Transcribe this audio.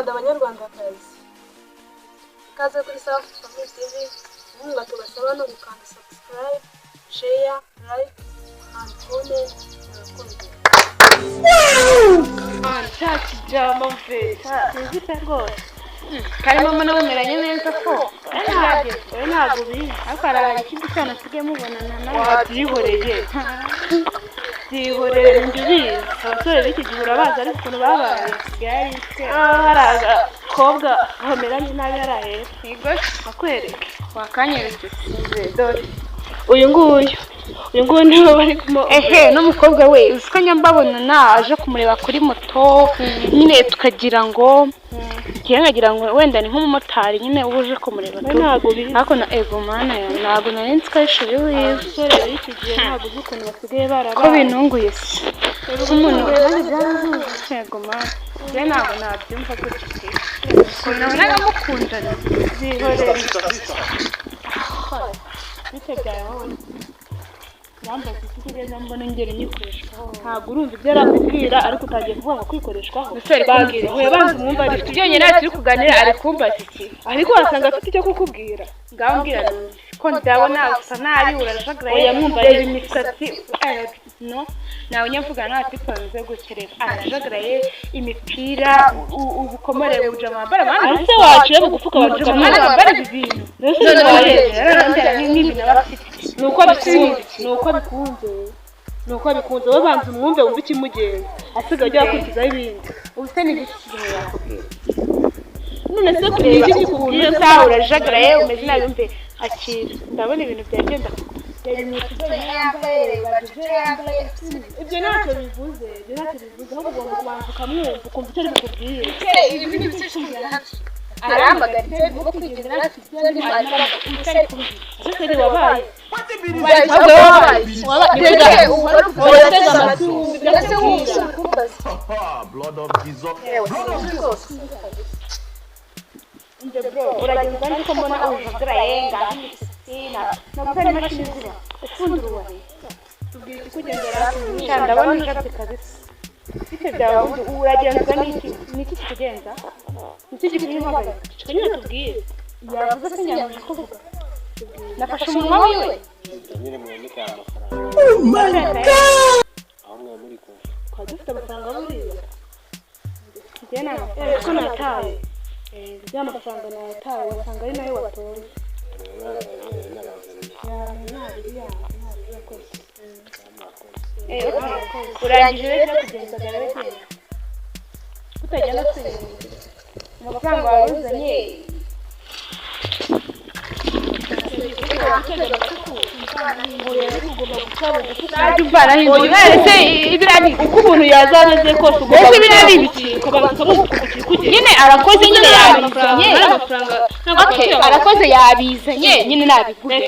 Banyarwanda, banyarwandakazi, ikaze kuri Safi Family TV. Inkunga tubasaba no gukanda subscribe, share, like and comment. Murakoze. Cya kijama mve. Nizite rwose kandi mama nawe neza ko Wowe ntabwo ubizi. Ariko hari ikindi cyana asigaye mubonana nawe. Wabyihoreye, byihorere, njye ubizi. Abasore b'iki gihe urabazi, ariko ukuntu babaye. Asigaye ari ise. Ah, hari agakobwa bameranye nabi hariya hepfo. Yego. Akwereke. Wakanyeretse. Dore uyu nguyu, uyu nguyu niwe bari kumo. Ehe, n'umukobwa we uzi ko njya mbabonana aje kumureba kuri moto nyine, tukagira ngo ngiye, nkagira ngo wenda ni nk'umumotari nyine uba uje kumureba We tu. Ntabwo ubizi. Ariko na ego mana ya, ntabwo nari nzi ko ari chéri wiwe. Abasore b'iki gihe ntabwo uzi ukuntu basigaye barabaye. Ko binunguye se umuntu, yego mana, njye ntabwo nabyumva gutya pe, ukuntu nabonaga mukundana. Byihorere, bite byawe wowe? Urambaza iki ugeze mbona ngeri nyikoreshwaho? Ntabwo urumva ibyo arakubwira, ariko utangiye kuvuga ngo kwikoreshwaho. Musore, Babwire, hoya, banza umwumva ariko. Ibyo nyine turi kuganira, ari kumbaza iki? Ariko wasanga afite icyo kukubwira. Ngaho mbwira numve, ko ndabona usa nabi, urajagaraye. Oya, mwumva. Reba imisatsi. No nawe nyamvuga nta tipo bameze gutya. Reba, arajagaraye, imipira, ubukomere bujama wambara abandi. Ariko waciye bugufi ukabanza Mwana ukamwumva. wambara ibi bintu. Mbese None warebye? rero nk'ibintu aba afite. Ni uko bikunze, ni uko bikunze, ni uko bikunze. Wowe banza umwumve, wumve ikimugenza, asigaye ajya akurikizaho ibindi. Ubu se ni igiki kintu yakubwira? None se Reba ni iki ukuntu kikubwira? usa, urajagaraye, umeze nabi. Mbe akira, ndabona ibintu byagenda. Ibyo ntacyo bivuze, ibyo ntacyo bivuze. Ahubwo ugomba kubanza ukamwumva, ukumva icyo ari bukubwire. Arampagaritse bwo kwigendera, afite ibyo arimo Ese chéri wabaye? Ahubwo wabaye. Tega. Uhora uteze amatwi wumva ibyo akubwira. Blood of Jesus. Blood of Jesus. Uragenda nzi ko mbona ujagaraye, ngaho imisatsi ntabwo ari imashini ziba ufundi urubaye. Tubwira ikikugendera. Sha, ndabona ujabye kabisa. Bite byawe ubundi? Uragenzwa n'iki? Ni iki kikugenza? Ni iki gitumye umpagarika? Ceceka nyine, tubwire. Yavuze se nyabuze kuvuga? Nafashe umunwa wiwe. Nyine mwandike aya mafaranga aho mwe muri kuva. Twari dufite amafaranga buriya. Njye ni amafaranga. Ko nataye ya mafaranga, nayataye, wasanga ari nayo watoye. Eh, okay. Urangije rero kugenza rero, genda utagenda twigenda amafaranga wawe uzanye. Najya umvanaho inzu ese ibiriya ni Uko umuntu yaza ameze kose, ugomba Ese biriya ni ibiki? ukabanza ukamuha ikikugenza. Nyine arakoze, nyine yabizanye. Amafaranga. Okay, arakoze, yabizanye nyine, nabiguhe.